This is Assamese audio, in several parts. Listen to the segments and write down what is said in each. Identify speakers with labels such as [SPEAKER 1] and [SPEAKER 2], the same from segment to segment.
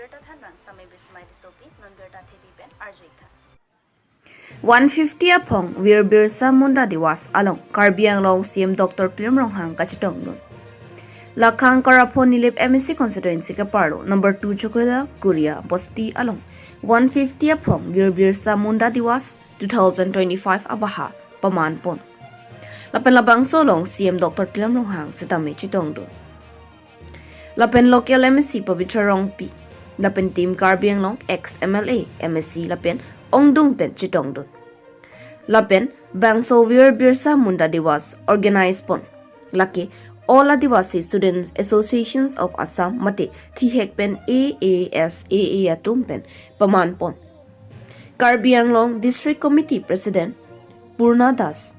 [SPEAKER 1] Nonbirta than bang same bismai disopi nonbirta thebi pen arjuitha.
[SPEAKER 2] 150 aphong Veer Birsa Munda Diwas along Karbi Anglong CM Dr. Tuliram Ronghang kachitong nun. Lakhang Karapho Nilip MSC constituency ka parlo number 2 Chokola Kuria Bosti along 150 aphong Veer Birsa Munda Diwas 2025 abaha paman pon. Lapen labang solong CM Dr. Tuliram Ronghang sitame chitong dun. Lapen local MSC Pabitra Rongpi lapen team Karbi Anglong ex MLA MSC lapen Ongdung pen chitong dun. Lapen Bangso Veer Birsa Munda Diwas organized pon. Laki All Adivasi Students Associations of Assam mate Thihek pen AASAA atum pen paman pon. Karbi Anglong District Committee President Purna Das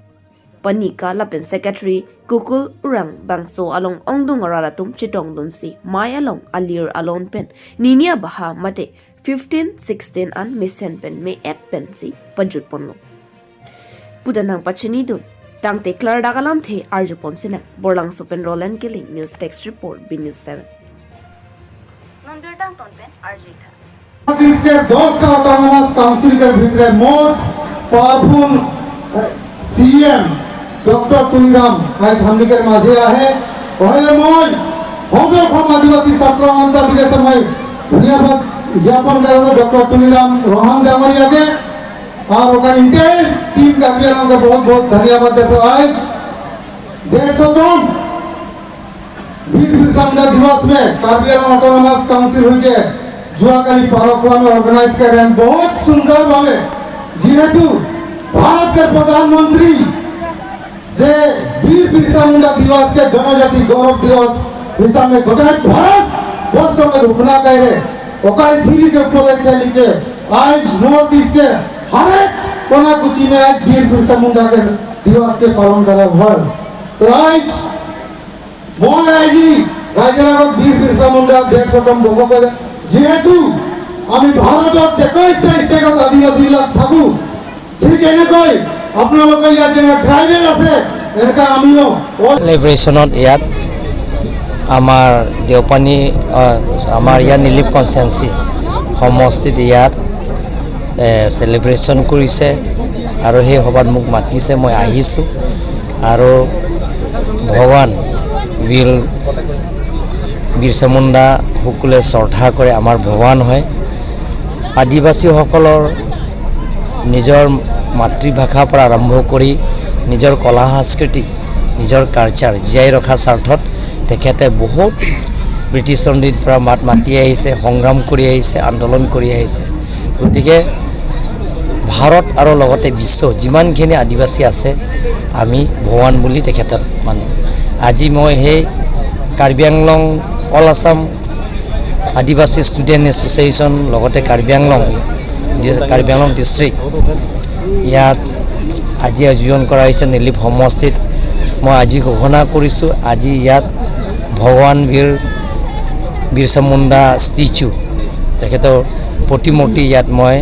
[SPEAKER 2] Panika lapen Secretary Kukul Urang Bangso along Ongdung Aralatum Chitong Dunsi Mai along Alir alon pen Ninia Baha mate 15 16 an Mesen pen May 8 pen si pajut ponlo. Pudanang pachini dun tangte klar dagalam the arju ponsina borlang sopen Roland Killing News Text Report, B News 7.
[SPEAKER 1] Nonbirta ton pen arjuitha.
[SPEAKER 3] के 10টা অটোনমাস কাউন্সিলের ভিতরে মোস্ট পাওয়ারফুল সিএম ডক্টর তুলিরাম আজ हमनिकेर মাঝে আহে। পহলে মই সদৌ অসম আদিবাসী ছাত্ৰ সন্থা দিকে মই ধন্যবাদ জ্ঞাপন কৰোঁ ডক্টৰ তুলিৰাম ৰংহাং ডাঙৰীয়াকে और ओकर इंटायर टीम कार्बी के बहुत बहुत धन्यवाद देते। आज 150तम वीर बिरसा मुंडा दिवस में कार्बी आंलং ऑटोनॉमस काउंसिल हुई के যোৱাকালি পাৰকোৱা में ऑर्गेनाइज कर रहे हैं बहुत सुंदर ভাবে। যেহেতু ভারতের প্রধানমন্ত্রী যে বীর বিরসা মুন্ডা দিবস के जनजाति गौरव दिवस हिसाब में गोटे भारत वर्ष में घोषणा करे, ओकर थीली के उपलक्ष्य लिखे आज नॉर्थ ईस्ट के हर एक कोना कुची में आज वीर बिरसा मुंडा के दिवस के पालन करा হয়। তো আজ মই আজি ৰাইজৰ আগত বীৰ বিৰচা মুণ্ডা 150তম বৰ্ষ, যিহেতু আমি ভাৰতত 21টা ষ্টেটত আদিবাসীবিলাক থাকোঁ, ঠিক এনেকৈ আপোনালোকে ইয়াত যেনে ট্ৰাইবেল আছে, এনেকৈ আমিও
[SPEAKER 4] চেলিব্ৰেশ্যনত ইয়াত আমাৰ দেওপানী আমাৰ ইয়াত নিলিপ কনষ্টিটুৱেঞ্চি সমষ্টিত ইয়াত চেলিব্ৰেশ্যন কৰিছে আৰু সেই সভাত মোক মাতিছে, মই আহিছোঁ। আৰু ভগৱান বীৰ বিৰচা মুণ্ডা সকলোৱে শ্ৰদ্ধা কৰে, আমাৰ ভগৱান হয়। আদিবাসীসকলৰ নিজৰ মাতৃভাষাৰ পৰা আৰম্ভ কৰি নিজৰ কলা সংস্কৃতিক, নিজৰ কালচাৰ জীয়াই ৰখাৰ স্বাৰ্থত তেখেতে বহুত ব্ৰিটিছৰ দিন পৰা মাত মাতি আহিছে, সংগ্ৰাম কৰি আহিছে, আন্দোলন কৰি আহিছে। গতিকে ভাৰত আৰু লগতে বিশ্ব যিমানখিনি আদিবাসী আছে, আমি ভগৱান বুলি তেখেতক মানো। আজি মই সেই কাৰ্বি আংলং অল আছাম আদিবাসী ষ্টুডেণ্ট এছ'চিয়েশ্যন, লগতে কাৰ্বি আংলং ডিষ্ট্ৰিক্ট ইয়াত আজি আয়োজন কৰা হৈছে নিলিপ সমষ্টিত। মই আজি ঘোষণা কৰিছোঁ, আজি ইয়াত ভগৱান বীৰ বিৰচা মুণ্ডা ষ্টেচু, তেখেতৰ প্ৰতিমূৰ্তি ইয়াত মই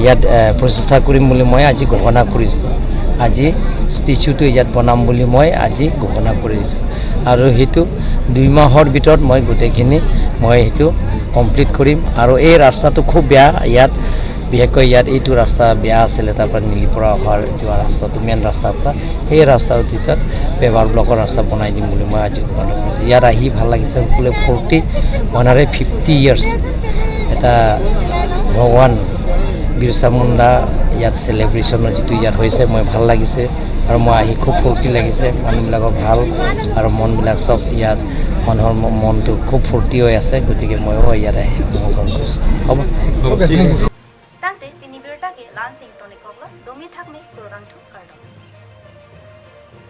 [SPEAKER 4] ইয়াত প্ৰতিষ্ঠা কৰিম বুলি মই আজি ঘোষণা কৰিছোঁ। আজি ষ্টেচুটো ইয়াত বনাম বুলি মই আজি ঘোষণা কৰিছোঁ আৰু সেইটো 2 মাহৰ ভিতৰত মই গোটেইখিনি মই সেইটো কমপ্লিট কৰিম। আৰু এই ৰাস্তাটো খুব বেয়া ইয়াত, বিশেষকৈ ইয়াত এইটো ৰাস্তা বেয়া আছিলে। তাৰপৰা নীলিপৰা অহাৰ যোৱা ৰাস্তাটো, মেইন ৰাস্তাৰ পৰা সেই ৰাস্তাৰ ভিতৰত পেভাৰ ব্লকৰ ৰাস্তা বনাই দিম বুলি মই আজি ঘোষণা কৰিছোঁ। ইয়াত আহি ভাল লাগিছে, সকলোৱে ফূৰ্তি। 150 ইয়াৰ্ছ এটা ভগৱান বিৰচা মুণ্ডা ইয়াত চেলিব্ৰেশ্যনৰ যিটো ইয়াত হৈছে, মই ভাল লাগিছে আৰু মই আহি খুব ফূৰ্তি লাগিছে। মানুহবিলাকৰ ভাল আৰু মনবিলাক চব ইয়াত মানুহৰ মনটো খুব ফূৰ্তি হৈ আছে। গতিকে ময়ো ইয়াত আহি অংশগ্ৰহণ কৰিছোঁ। হ'ব।
[SPEAKER 1] Tangte pinibirta ke lansing tonikogla domi thakme kurgang thu kardong.